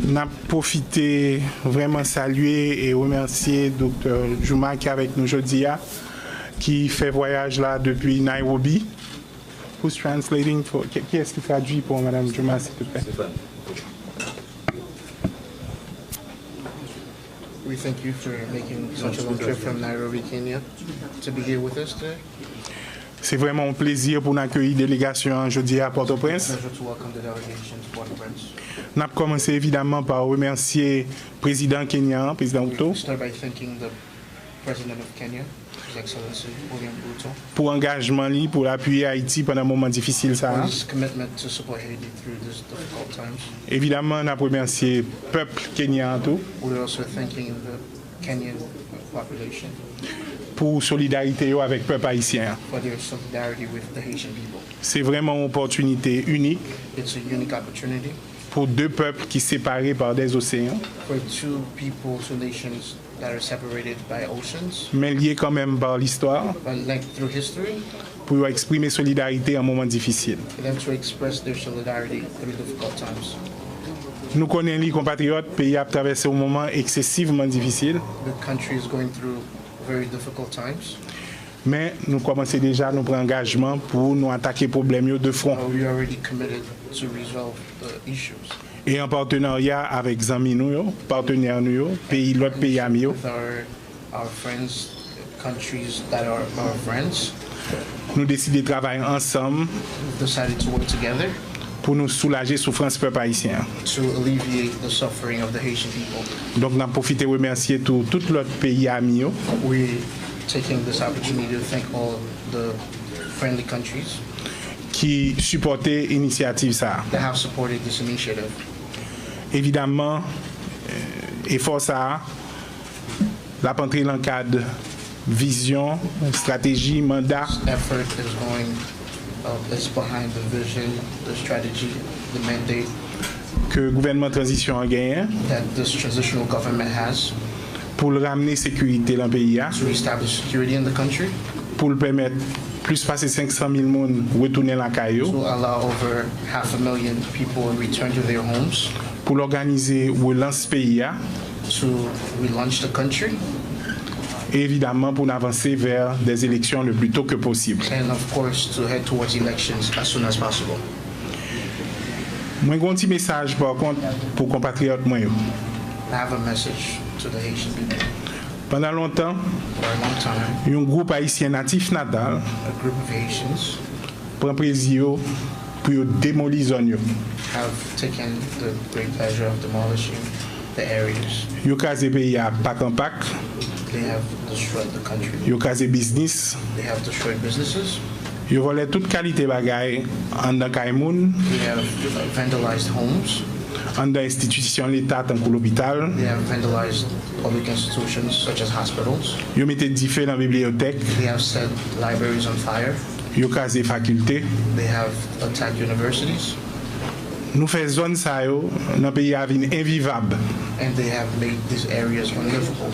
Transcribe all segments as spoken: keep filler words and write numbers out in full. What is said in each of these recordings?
N ap pwofite vrèman salye e remèsye Doktè Juma ki avèk nou jodi a, ki fè vwayaj la depi Nairobi. Who's translating for, ki, kiyès ki tradui pou Madam Juma, silvouplè? We thank you for making such a long trip from Nairobi, Kenya, to be here with us today. Se vrèman yon plezi pou n akeyi delegasyon an jodi a Pòtoprens. Pleasure to welcome the delegation to Port-au-Prince. N ap kòmanse evidaman pa remèsye prezidan kenyan an, prezidan Ruto, We start by thanking the President of Kenya, His Excellency William Ruto, pou angajman li pou l apiye Ayiti pandan moman difisil sa for a. His commitment to support Haiti through these difficult times. Evidaman, n ap remèsye pèp kenyan an tou We're also thanking the Kenyan population pou solidarite yo avèk pèp ayisyen an. for their solidarity with the Haitian people. Se vrèman yon opòtinite inik It's a unique opportunity pou de pèp ki separe pa de oseyan, for two people, two nations that are separated by oceans, men lye kanmenm pa listwa, but linked through history, pou yo eksprime solidarite an moman difisil. for them to express their solidarity through difficult times. Nou konnen li, konpatriyòt, peyi a ap travèse yon moman eksesivman difisil, The country is going through very difficult times. Men nou kòmanse deja, nou pran angajman pou nou atake pwoblèm yo de front. Uh, we already committed to resolve the issues. E an patenarya avèk zanmi nou yo, patnè nou yo, peyi, lòt peyi ami yo, With our, our friends, countries that are our friends, nou deside travay ansanm we've decided to work together pou nou soulaje soufrans pèp ayisyen an. To alleviate the suffering of the Haitian people. Donk, n ap pwofite remèsye tou tout lòt peyi ami yo We taking this opportunity to thank all the friendly countries ki sipòte inisyativ sa a. That have supported this initiative. Evidaman, eh, efò sa a, l ap antre nan kad vizyon, estrateji, manda Effort is going uh, is behind the vision, the strategy, the mandate ke gouvènman tranzisyon an genyen that this transitional government has pou l ramne sekirite nan peyi a, to reestablish security in the country, pou l pèmèt plis pase senk san mil moun retounen lakay yo, to allow over half a million people return to their homes, pou l òganize relans peyi a, to relaunch the country, e evidaman pou n avanse vè des élections le plus tôt que possible. And of course to head towards elections as soon as possible. Mwen gen yon ti mesaj pa kont pou konpatriyòt mwen yo. I have a message to the Haitian people. Pandan lontan, For a long time, yon gwoup ayisyen natif natal a group of Haitians pran plezi yo pou yo demoli zòn yo. Have taken the great pleasure of demolishing the areas. Yo kraze peyi a pak an pak, They have destroyed the country. Yo kraze biznis, They have destroyed businesses. Yo vòlè tout kalite bagay anndan kay moun, They have vandalized homes. Anndan enstitisyon leta tankou lopital. They have vandalized public institutions such as hospitals. Yo mete dife nan bibliyotèk. They have set libraries on fire. Yo kraze fakilte. They have attacked universities. Nou fè zòn sa yo nan peyi a vin envivab. And they have made these areas unlivable.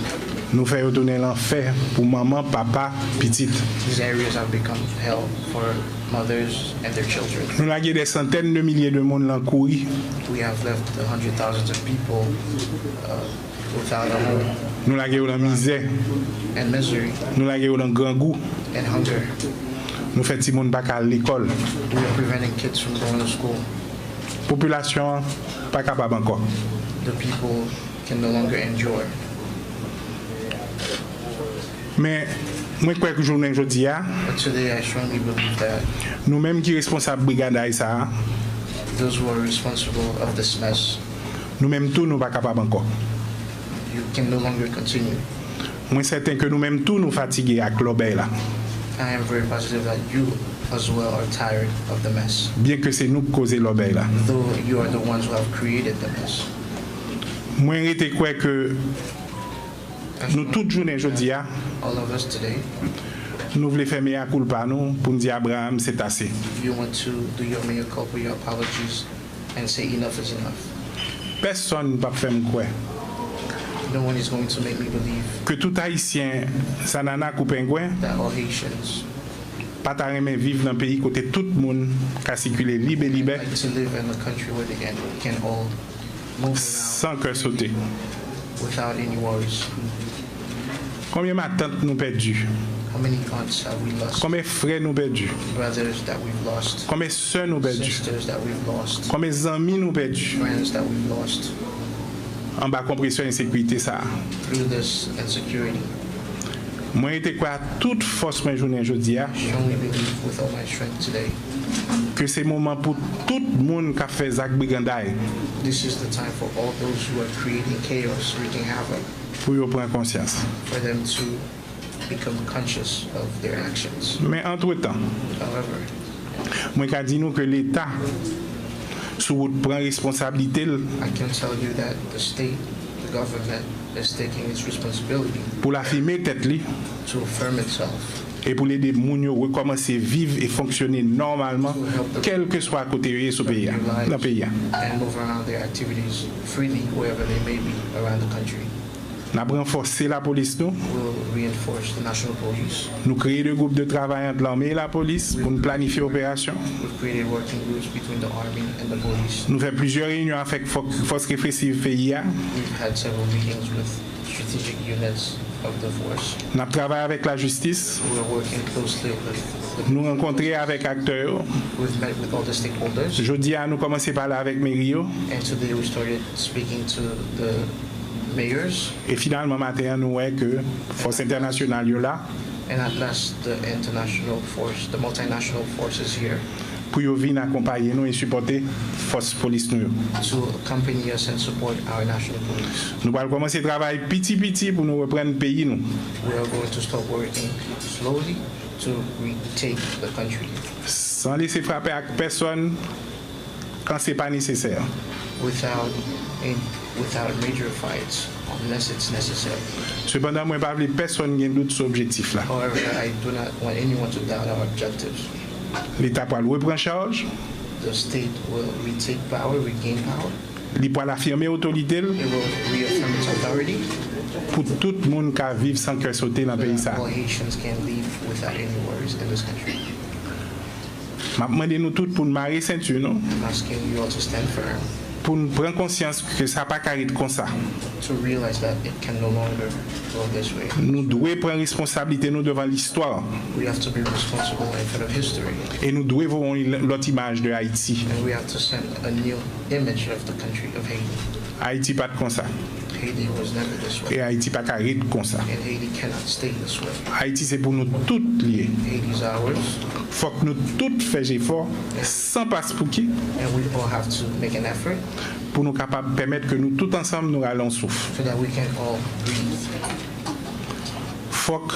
Nou fè yo tounen lanfè pou manman, papa, pitit. These areas have become hell for mothers and their children. Nou lage dè santèn de milye de moun lan kouri. We have left the hundred thousands of people uh, without a home Nou lage yo lan mizè. And misery Nou lage yo lan grangou. And hunger. Nou fè timoun pa ka al lekòl. We are preventing kids from going to school. Popilasyon an pa kapab ankò. The people can no longer endure. Men, mwen kwè ke jounen jodi a, But today I strongly believe that nou menm ki responsab brigaday sa a, those who are responsible of this mess, nou menm tou nou pa kapab ankò. You can no longer continue. Mwen sèten ke nou menm tou nou fatige ak lòbèy la. I am very positive that you as well are tired of the mess. Byenke se nou k koze lòbèy la. Though you are the ones who have created the mess. Mwen rete kwè ke nou tout jounen jodi a, All of us today, nou vle fè mea culpa nou pou n di Abraham se ase. You want to do your mea culpa, your apologies, and say enough is enough. Pèsonn p ap fè m kwè No one is going to make me believe ke tout Ayisyen, sa nana kou pengwen, that all Haitians pa ta renmen viv nan peyi kote tout moun ka sikile lib e libè. Like to live in a country where they can, can all Move around san kè sote. Without any worries. Konbyen matant nou pèdi? How many aunts have we lost? Konbyen frè nou pèdi? Brothers that we've lost. Konbyen sè nou pèdi? Sisters that we've lost. Konbyen zanmi nou pèdi? Friends that we've lost. Anba konpresyon ensekirite sa a. Through this insecurity. Mwen rete kwè ak tout fòs mwen jounen jodi a Strongly believe with all my strength today. ke se moman pou tout moun k ap fè zak briganday This is the time for all those who are creating chaos, wreaking havoc, pou yo pran konsyans. for them to become conscious of their actions. Men antretan, However, mwen ka di nou ke Leta sou wout pran responsablite l I can tell you that the state, the government, is taking its responsibility pou l afime tèt li to affirm itself e pou l ede moun yo rekòmanse viv e fonksyone nòmalman, kèlkeswa kote yo ye sou peyi a, nan peyi a. And move around their activities freely wherever they may be around the country. N ap ranfòse lapolis nou. We'll reinforce the National Police. Nou kreye de gwoup de travay ant lame e lapolis pou n planifye operasyon. We've created working groups between the Army and the police. Nou fè plizyè reyinyon avèk fò- fòs represiv peyi a. We've had several meetings with strategic units of the force. N ap travay avèk lajistis. We are working closely with the Nou rankontre avèk aktè yo. We've met with all the stakeholders, Jodi a, nou kòmanse pale avèk meri yo. And today we started speaking to the mayors. E finalman, maten an, nou wè ke fòs entènasyonal yo la. And at last, the international force, the multinational force is here Pou yo vin akonpaye nou e sipòte fòs polis nou yo. To accompany us and support our national police. Nou pral kòmanse travay piti piti pou nou reprann peyi nou. We are going to start working slowly to retake the country. San lese frape ak pèsonn kan se pa nesesè. Without in, without major fights unless it's necessary. Sepandan, mwen pa vle pèsonn gen dout sou objektif la. However, I do not want anyone to doubt our objectives. Leta pral repran chaj. The state will retake power, regain power. Li pral afime otorite l. It will reaffirm its authority. Pou tout moun ka viv san kè sote nan peyi sa. All Haitians can live without any worries in this country. M ap mande nou tout pou n mare senti nou. I'm asking you all to stand firm. Pou n pran konsyans ke sa pa ka ret konsa. To realize that it can no longer go this way. Nou dwe pran responsablite nou devan listwa. We have to be responsible in front of history. E nou dwe voye yon lòt imaj de Ayiti. And we have to send a new image of the country of Haiti. Ayiti pa t konsa. Haiti was never this way. E Ayiti pa ka ret konsa. And Haiti cannot stay this way. Ayiti se pou nou tout li ye. Haiti is ours. Fòk nou tout fè jefò san paspouki. And we all have to make an effort. Pou nou kapab pèmèt ke nou tout ansanm nou rale yon souf. So that we can all breathe. Fòk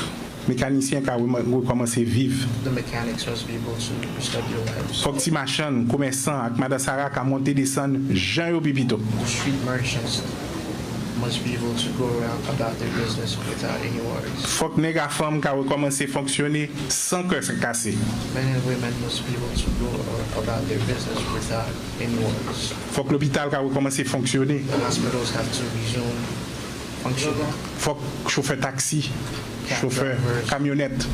mekanisyen ka rekòmanse viv. The mechanics must be able to restart their lives. Fòk ti machann, komèsan ak madan Sara ka monte desann jan yo pi pito. The street merchants must be able to go around about their business without any worries. Fòk nèg a fanm ka rekòmanse fonksyone san kè kase. Men and women must be able to go about their business without any worries. Fòk lopital ka rekòmanse fonksyone. The hospitals have to resume functioning. Fòk chofè taksi, chofè kamyonèt,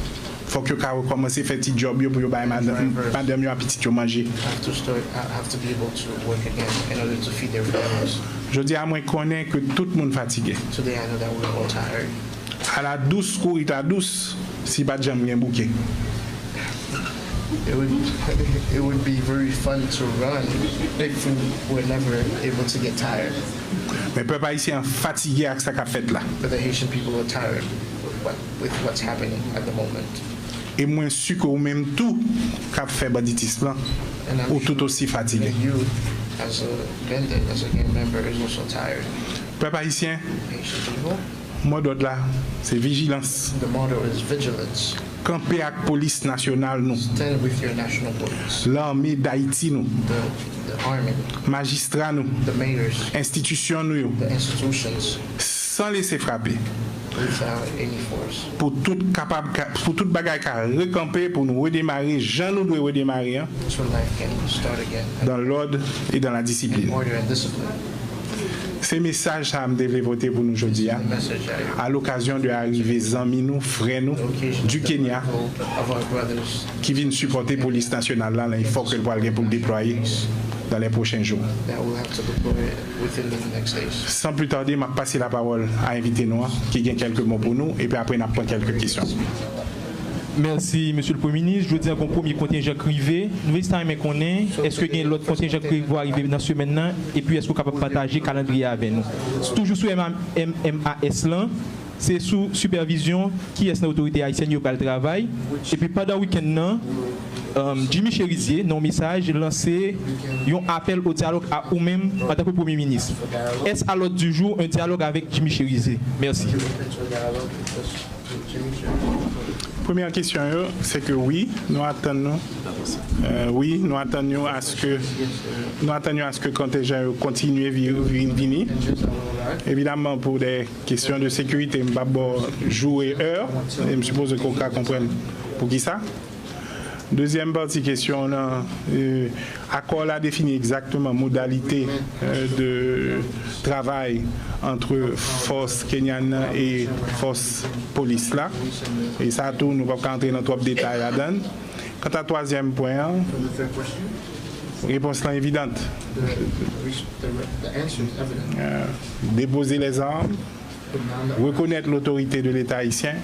fòk yo ka rekòmanse fè ti djòb yo pou yo bay madanm madanm yo ak pitit yo manje. Have to start, have to be able to work again in order to feed their families. Jodi a, mwen konnen ke tout moun fatige. Today I know that we're all tired. Ala dous kouri ta dous si pa t janm gen bouke. It would, it would be very fun to run if we were never able to get tired. Men pèp ayisyen an fatige ak sa k ap fèt la. But the Haitian people are tired with, what, with what's happening at the moment. E mwen si ke ou menm tou k ap fè banditis lan, ou tout osi fatige. And you, as a bandit, as a gang member, is also tired. Pèp ayisyen, Haitian people, modòd la, se vijilans. The motto is vigilance. Kanpe ak polis nasyonal nou. Stand with your national police. Lame Dayiti nou. The, the army. Majistra nou. The mayors. Enstitisyon nou yo. The institutions. San lese frape. Without any force. Pou tout kapab, pou tout bagay ka rekanpe, pou nou redemare jan nou dwe redemare an. So life can start again. Dans l'ordre et dans la discipline. Order and discipline. Se mesaj sa a m te vle pote pou nou jodi a, The message I a lokazyon de arive zanmi nou, frè nou, occasion du Kenya, of our brothers ki vin sipòte polis nasyonal la nan efò ke l pral gen pou l deplwaye. dans les prochains jours. San pli tade, m ap pase lapawòl a envite nou an, ki gen kèlke mo pou nou, epi apre n ap pran kèlke kesyon. Mèsi, Mesye le Premye Minis. Jodi a, gen yon premye kontenjan k rive. Nou vle sa renmen konnen, èske gen lòt kontenjan k prevwa rive nan semèn nan? Epi, èske w kapab pataje kalandriye avè nou? Toujou sou M A, M A S lan, se sou sipèvizyon kiyès nan otorite ayisyèn yo pral travay. Epi, pandan wikenn nan, Jimmy Chérizier, nan yon mesaj, lanse yon apèl o dyalòg a ou menm antanke Premye Minis. Est-ce à l'ordre du jour un dialogue avec Jimmy Chérizier? Mèsi. Premyè kesyon yo, se ke wi, nou atann nou. Wi, nou atann nou aske nou atann nou aske kontenjan yo kontinye vini. Evidaman, pou de kesyon de sekirite, m p ap ba w jou e è, e m sipoze ke w ka konprann poukisa. Dezyèm pati kesyon w nan, akò la defini egzakteman modalite de travay ant fòs kenyan nan e fòs polis la. E sa tou, nou p ap ka antre nan twòp detay ladan l. Kanta twazyèm pwen an, repons lan evidant. Depoze lèzam, rekonèt lotorite de Leta ayisyen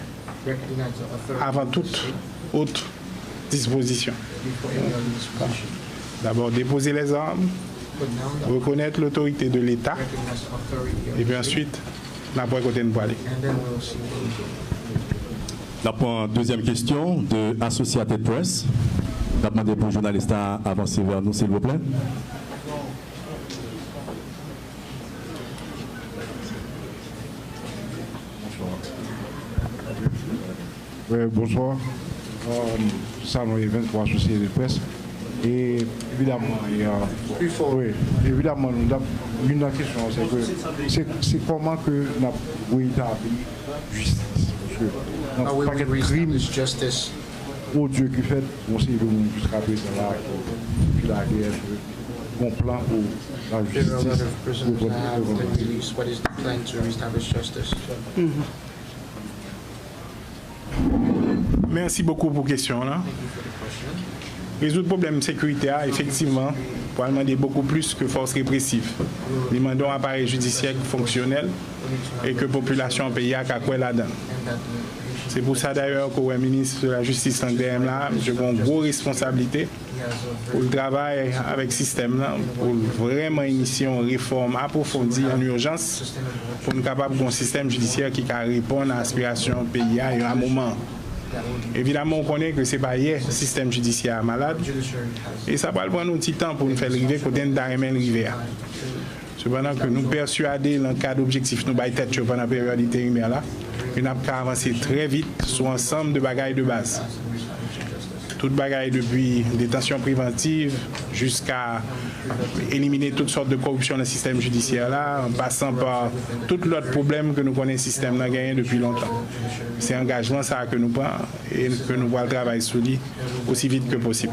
avan tout ot dispozisyon. Dabò, depoze lèzam, rekonèt lotorite de Leta, epi answit, n ap wè kote n prale. N ap pran dezyèm kesyon de Associated Press. N ap mande pou jounalis la avanse vè nou, silvouplè. Wi, bonswa. Sanon Evens pou Associated Press. E evidaman, wi, evidaman, nou t ap, youn nan kesyon an, se ke se, se kòman ke n ap retabli jistis, paske nan pakèt krim odye ki fèt, yon seri de moun jiska prezan la ki, ki lage, èske gon plan pou lajistis reprann, reprann plas? Mèsi bokou pou kesyon w lan. Rezoud pwoblèm sekirite a, efektivman, pral mande bokou plis ke fòs represiv. Li mande yon aparèy jidisyè ki fonksyonèl e ke popilasyon peyi a ka kwè ladan l. Se pou sa dayè ke w wè minis de la jistis lan k dèyè m la, misye gen yon gwo responsablite pou l travay avèk sistèm nan, pou l vrèman inisye yon refòm apwofondi an ijans, pou n kapab gen yon sistèm jidisyè ki ka reponn a aspirasyon peyi a yo a moman an. Evidaman, w konnen ke se pa yè sistèm jidisyè a malad, e sa pral pran nou ti tan pou n fè l rive kote n ta renmen l rive a. Sepandan ke nou pèswade, nan kad objektif nou bay tèt yo pandan peryòd enterimè la, ke n ap ka avanse trè vit sou ansanm de bagay de baz. Tout bagay depi detansyon prevantiv jiska elimine tout sòt de koripsyon nan sistèm jidisyè la, an pasan pa tout lòt pwoblèm ke nou konnen sistèm nan genyen depi lontan. Se angajman sa a ke nou pran e ke nou pral travay sou li osi vit ke posib.